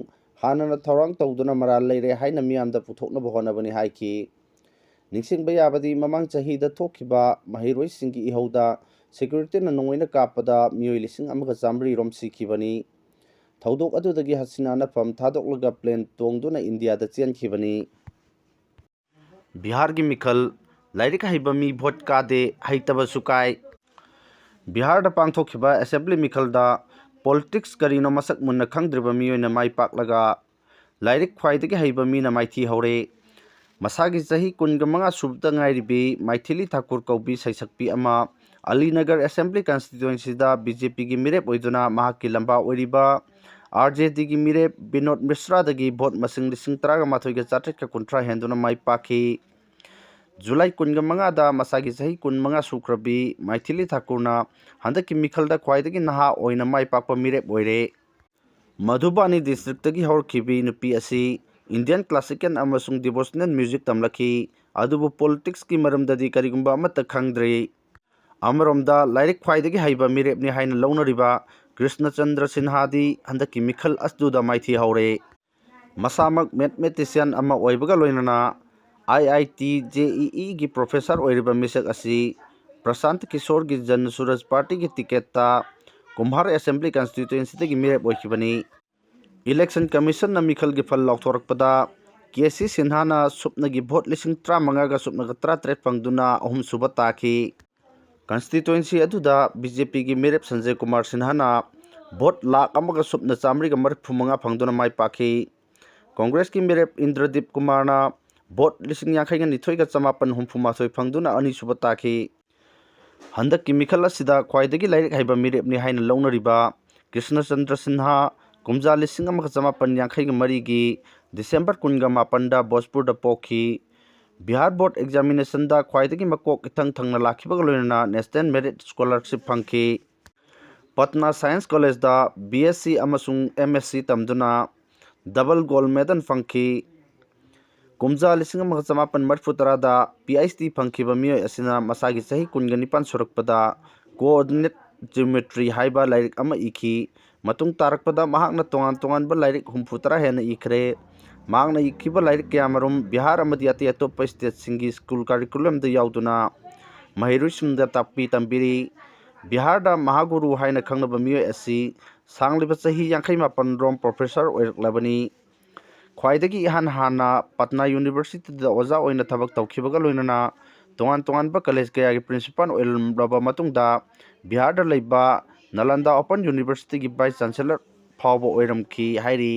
ꯍꯥꯟꯅꯅ ꯊꯧꯔꯥꯡ ꯇꯧꯗꯨꯅ ꯃꯔꯥꯜ ꯂꯩꯔꯦ ꯍꯥꯏꯅ ꯃꯤꯌꯥꯝꯗ ꯄꯨꯊꯣꯛꯅꯕ ꯍꯣꯠꯅꯕꯅꯤ ꯍꯥꯏꯈꯤ꯫ ꯅꯤꯡꯁꯤꯡꯕ ꯌꯥꯕꯗꯤ, ꯃꯃꯥꯡ ꯆꯍꯤꯗ ꯊꯣꯛꯈꯤꯕ ꯃꯍꯩꯔꯣꯏꯁꯤꯡꯒꯤ ꯏꯍꯧꯗ ꯁꯦꯀ꯭ꯌꯨꯔꯤꯇꯤꯅ ꯅꯣꯡꯃꯩꯅ ꯀꯥꯞꯄꯗ ꯃꯤꯑꯣꯏ ꯂꯤꯁꯤꯡ ꯑꯃꯒ ꯆꯥꯃꯔꯤ ꯔꯣꯝ ꯁꯤꯈꯤꯕꯅꯤ꯫ ꯊꯧꯗꯣꯛ ꯑꯗꯨꯗꯒꯤ ꯍꯁꯤꯅꯥꯅ ꯐꯝ ꯊꯥꯗꯣꯛꯂꯒ ꯄ꯭ꯂꯦꯟ ꯇꯣꯡꯗꯨꯅ ꯏꯟꯗꯤꯌꯥꯗ ꯆꯦꯟꯈꯤꯕꯅꯤ꯫ ꯕꯤꯍꯥꯔꯒꯤ ꯃꯤꯈꯜ, ꯂꯥꯏꯔꯤꯛ ꯍꯩꯕ ꯃꯤ ꯚꯣꯠ ꯀꯥꯗꯦ, ꯍꯩꯇꯕꯁꯨ ꯀꯥꯏ꯫ ꯕꯤꯍꯥꯔꯗ ꯄꯥꯡꯊꯣꯛꯈꯤꯕ ꯑꯦꯁꯦꯝꯕ꯭ꯂꯤ ꯃꯤꯈꯜꯗ ꯄꯣꯂꯤꯇꯤꯛꯁ ꯀꯔꯤꯅꯣ ꯃꯁꯛ ꯃꯨꯟꯅ ꯈꯪꯗ꯭ꯔꯤꯕ ꯃꯤꯑꯣꯏꯅ ꯃꯥꯏ ꯄꯥꯛꯂꯒ ꯂꯥꯏꯔꯤꯛ ꯈ꯭ꯋꯥꯏꯗꯒꯤ ꯍꯩꯕ ꯃꯤꯅ ꯃꯥꯏꯊꯤ ꯍꯧꯔꯦ꯫ ꯃꯁꯥꯒꯤ ꯆꯍꯤ ꯀꯨꯟꯒ ꯃꯉꯥ ꯁꯨꯕꯗ ꯉꯥꯏꯔꯤꯕꯤ ꯃꯥꯏꯊꯤꯂꯤ ꯊꯥꯀꯨꯔ ꯀꯧꯕꯤ ꯁꯩꯁꯛꯄꯤ ꯑꯃ ꯑꯂꯤꯅꯒꯔ ꯑꯦꯁꯦꯝꯕ꯭ꯂꯤ ꯀꯟꯁꯇꯤꯇ꯭ꯋꯦꯟꯁꯤꯗ ꯕꯤ ꯖꯦ ꯄꯤꯒꯤ ꯃꯤꯔꯦꯞ ꯑꯣꯏꯗꯨꯅ ꯃꯍꯥꯛꯀꯤ ꯂꯝꯕꯥ ꯑꯣꯏꯔꯤꯕ ꯑꯥꯔ ꯖꯦ ꯗꯤꯒꯤ ꯃꯤꯔꯦꯞ ꯕꯤꯅꯣꯗ ꯃꯤꯁ꯭ꯔꯥꯗꯒꯤ ꯚꯣꯠ ꯃꯁꯤꯡ ꯂꯤꯁꯤꯡ ꯇꯔꯥꯒ ꯃꯥꯊꯣꯏꯒ ꯆꯥꯇ꯭ꯔꯦꯠꯀ ꯀꯨꯟꯊ꯭ꯔꯥ ꯍꯦꯟꯗꯨꯅ ꯃꯥꯏ ꯄꯥꯛꯈꯤ꯫ ꯖꯨꯂꯥꯏ ꯀꯨꯟꯒ ꯃꯉꯥꯗ ꯃꯁꯥꯒꯤ ꯆꯍꯤ ꯀꯨꯟꯃꯉꯥ ꯁꯨꯈ꯭ꯔꯕꯤ ꯃꯥꯏꯊꯤꯂꯤ ꯊꯥꯀꯨꯔꯅ ꯍꯟꯗꯛꯀꯤ ꯃꯤꯈꯜꯗ ꯈ꯭ꯋꯥꯏꯗꯒꯤ ꯅꯍꯥ ꯑꯣꯏꯅ ꯃꯥꯏ ꯄꯥꯛꯄ ꯃꯤꯔꯦꯞ ꯑꯣꯏꯔꯦ꯫ ꯃꯙꯨꯕꯥꯅꯤ ꯗꯤꯁꯇ꯭ꯔꯤꯛꯇꯒꯤ ꯍꯧꯔꯛꯈꯤꯕꯤ ꯅꯨꯄꯤ ꯑꯁꯤ ꯏꯟꯗꯤꯌꯟ ꯀ꯭ꯂꯥꯁꯤꯀꯦꯜ ꯑꯃꯁꯨꯡ ꯗꯤꯚꯣꯁꯅꯦꯜ ꯃ꯭ꯌꯨꯖꯤꯛ ꯇꯝꯂꯛꯈꯤ, ꯑꯗꯨꯕꯨ ꯄꯣꯂꯤꯇꯤꯛꯁꯀꯤ ꯃꯔꯝꯗꯗꯤ ꯀꯔꯤꯒꯨꯝꯕ ꯑꯃꯠꯇ ꯈꯪꯗ꯭ꯔꯤ꯫ ꯑꯃꯔꯣꯝꯗ ꯂꯥꯏꯔꯤꯛ ꯈ꯭ꯋꯥꯏꯗꯒꯤ ꯍꯩꯕ ꯃꯤꯔꯦꯞꯅꯤ ꯍꯥꯏꯅ ꯂꯧꯅꯔꯤꯕ ꯀ꯭ꯔꯤꯁꯅꯆꯟꯗ꯭ꯔ ꯁꯤꯟꯍꯥꯗꯤ ꯍꯟꯗꯛꯀꯤ ꯃꯤꯈꯜ ꯑꯗꯨꯗ ꯃꯥꯏꯊꯤ ꯍꯧꯔꯦ꯫ ꯃꯁꯥꯃꯛ ꯃꯦꯊꯃꯦꯇꯤꯁꯤꯌꯥꯟ ꯑꯃ ꯑꯣꯏꯕꯒ ꯂꯣꯏꯅꯅ ꯑꯥꯏ ꯑꯥꯏ ꯇꯤ ꯖꯦ ꯏ ꯏꯒꯤ ꯄ꯭ꯔꯣꯐꯦꯁꯔ ꯑꯣꯏꯔꯤꯕ ꯃꯤꯁꯛ ꯑꯁꯤ ꯄ꯭ꯔꯁꯥꯟꯇ ꯀꯤꯁꯣꯔꯒꯤ ꯖꯟ ꯁꯨꯔꯖ ꯄꯥꯔꯇꯤꯒꯤ ꯇꯤꯀꯦꯠꯇ ꯀꯨꯝꯍꯥꯔ ꯑꯦꯁꯦꯝꯕ꯭ꯂꯤ ꯀꯟꯁꯇꯤꯇ꯭ꯋꯦꯟꯁꯤꯗꯒꯤ ꯃꯤꯔꯦꯞ ꯑꯣꯏꯈꯤꯕꯅꯤ꯫ ꯏꯂꯦꯛꯁꯟ ꯀꯃꯤꯁꯟꯅ ꯃꯤꯈꯜꯒꯤ ꯐꯜ ꯂꯥꯎꯊꯣꯔꯛꯄꯗ ꯀꯦ ꯁꯤ ꯁꯤꯟꯍꯥꯅ ꯁꯨꯞꯅꯒꯤ ꯚꯣꯠ ꯂꯤꯁꯤꯡ ꯇꯔꯥꯃꯉꯥꯒ ꯁꯨꯞꯅꯒ ꯇꯔꯥꯇꯔꯦꯠ ꯐꯪꯗꯨꯅ ꯑꯍꯨꯝꯁꯨꯕ ꯇꯥꯈꯤ꯫ ꯀꯟꯁꯇꯤꯇ꯭ꯋꯦꯟꯁꯤ ꯑꯗꯨꯗ ꯕꯤ ꯖꯦ ꯄꯤꯒꯤ ꯃꯤꯔꯦꯞ ꯁꯟꯖꯌ ꯀꯨꯃꯥꯔ ꯁꯤꯟꯍꯥꯅ ꯚꯣꯠ ꯂꯥꯈ ꯑꯃꯒ ꯁꯨꯞꯅ ꯆꯥꯃꯔꯤꯒ ꯃꯔꯤꯐꯨ ꯃꯉꯥ ꯐꯪꯗꯨꯅ ꯃꯥꯏ ꯄꯥꯛꯈꯤ꯫ ꯀꯣꯡꯒ꯭ꯔꯦꯁꯀꯤ ꯃꯤꯔꯦꯞ ꯏꯟꯗ꯭ꯔꯗꯤꯞ ꯀꯨꯃꯥꯔꯅ ꯚꯣꯠ ꯂꯤꯁꯤꯡ ꯌꯥꯡꯈꯩꯒ ꯅꯤꯊꯣꯏꯒ ꯆꯃꯥꯄꯟ ꯍꯨꯝꯐꯨ ꯃꯥꯊꯣꯏ ꯐꯪꯗꯨꯅ ꯑꯅꯤꯁꯨꯕ ꯇꯥꯈꯤ꯫ ꯍꯟꯗꯛꯀꯤ ꯃꯤꯈꯜ ꯑꯁꯤꯗ ꯈ꯭ꯋꯥꯏꯗꯒꯤ ꯂꯥꯏꯔꯤꯛ ꯍꯩꯕ ꯃꯤꯔꯦꯞꯅꯤ ꯍꯥꯏꯅ ꯂꯧꯅꯔꯤꯕ ꯀ꯭ꯔꯤꯁꯅ ꯆꯟꯗ꯭ꯔ ꯁꯤꯟꯍꯥ ꯀꯨꯝꯖꯥ ꯂꯤꯁꯤꯡ ꯑꯃꯒ ꯆꯃꯥꯄꯟ ꯌꯥꯡꯈꯩꯒ ꯃꯔꯤꯒꯤ ꯗꯤꯁꯦꯝꯕꯔ ꯀꯨꯟꯒ ꯃꯥꯄꯟꯗ ꯚꯣꯖꯄꯨꯔꯗ ꯄꯣꯛꯈꯤ꯫ ꯕꯤꯍꯥꯔ ꯕꯣꯔꯗ ꯑꯦꯛꯖꯥꯃꯤꯅꯦꯁꯟꯗ ꯈ꯭ꯋꯥꯏꯗꯒꯤ ꯃꯀꯣꯛ ꯏꯊꯪ ꯊꯪꯅ ꯂꯥꯛꯈꯤꯕꯒ ꯂꯣꯏꯅꯅ ꯅꯦꯁꯅꯦꯜ ꯃꯦꯔꯤꯠ ꯁ꯭ꯀꯣꯂꯔꯁꯤꯞ ꯐꯪꯈꯤ꯫ ꯄꯠꯅꯥ ꯁꯥꯏꯟꯁ ꯀꯣꯂꯦꯖꯗ ꯕꯤ ꯑꯦꯁ ꯁꯤ ꯑꯃꯁꯨꯡ M S C ꯇꯝꯗꯨꯅ double gold medal ꯐꯪꯈꯤ꯫ ꯀꯨꯝꯖꯥ ꯂꯤꯁꯤꯡ ꯑꯃꯒ ꯆꯃꯥꯄꯟ ꯃꯔꯤꯐꯨ ꯇꯔꯥꯗ ꯄꯤ ꯑꯩꯆ ꯗꯤ ꯐꯪꯈꯤꯕ ꯃꯤꯑꯣꯏ ꯑꯁꯤꯅ ꯃꯁꯥꯒꯤ ꯆꯍꯤ ꯀꯨꯟꯒ ꯅꯤꯄꯥꯟ ꯁꯨꯔꯛꯄꯗ ꯀꯣꯑꯣꯔꯗꯤꯅꯦꯠ ꯖꯤꯑꯣꯃꯦꯇ꯭ꯔꯤ ꯍꯥꯏꯕ ꯂꯥꯏꯔꯤꯛ ꯑꯃ ꯏꯈꯤ꯫ ꯃꯇꯨꯡ ꯇꯥꯔꯛꯄꯗ ꯃꯍꯥꯛꯅ ꯇꯣꯉꯥꯟ ꯇꯣꯉꯥꯟꯕ ꯂꯥꯏꯔꯤꯛ ꯍꯨꯝꯐꯨ ꯇꯔꯥ ꯍꯦꯟꯅ ꯏꯈ꯭ꯔꯦ꯫ ꯃꯍꯥꯛꯅ ꯏꯈꯤꯕ ꯂꯥꯏꯔꯤꯛ ꯀꯌꯥꯃꯔꯨꯝ ꯕꯤꯍꯥꯔ ꯑꯃꯗꯤ ꯑꯇꯩ ꯑꯇꯣꯞꯄ ꯁ꯭ꯇꯦꯠꯁꯤꯡꯒꯤ ꯁ꯭ꯀꯨꯜ ꯀꯥꯔꯤꯀꯨꯂꯝꯗ ꯌꯥꯎꯗꯨꯅ ꯃꯍꯩꯔꯣꯏꯁꯤꯡꯗ ꯇꯥꯛꯄꯤ ꯇꯝꯕꯤꯔꯤ꯫ ꯕꯤꯍꯥꯔꯗ ꯃꯍꯥꯒꯨꯔꯨ ꯍꯥꯏꯅ ꯈꯪꯅꯕ ꯃꯤꯑꯣꯏ ꯑꯁꯤ ꯁꯥꯡꯂꯤꯕ ꯆꯍꯤ ꯌꯥꯡꯈꯩ ꯃꯥꯄꯟ ꯔꯣꯝ ꯄ꯭ꯔꯣꯐꯦꯁꯔ ꯑꯣꯏꯔꯛꯂꯕꯅꯤ꯫ ꯈ꯭ꯋꯥꯏꯗꯒꯤ ꯏꯍꯥꯟ ꯍꯥꯟꯅ ꯄꯠꯅꯥ ꯌꯨꯅꯤꯚꯔꯁꯤꯇꯤꯗ ꯑꯣꯖꯥ ꯑꯣꯏꯅ ꯊꯕꯛ ꯇꯧꯈꯤꯕꯒ ꯂꯣꯏꯅꯅ ꯇꯣꯉꯥꯟ ꯇꯣꯉꯥꯟꯕ ꯀꯣꯂꯦꯖ ꯀꯌꯥꯒꯤ ꯄ꯭ꯔꯤꯟꯁꯤꯄꯥꯜ ꯑꯣꯏꯔꯝꯂꯕ ꯃꯇꯨꯡꯗ ꯕꯤꯍꯥꯔꯗ ꯂꯩꯕ ꯅꯥꯂꯟꯗꯥ ꯑꯣꯄꯟ ꯌꯨꯅꯤꯚꯔꯁꯤꯇꯤꯒꯤ ꯚꯥꯏꯁ ꯆꯥꯟꯁꯦꯂꯔ ꯐꯥꯎꯕ ꯑꯣꯏꯔꯝꯈꯤ ꯍꯥꯏꯔꯤ꯫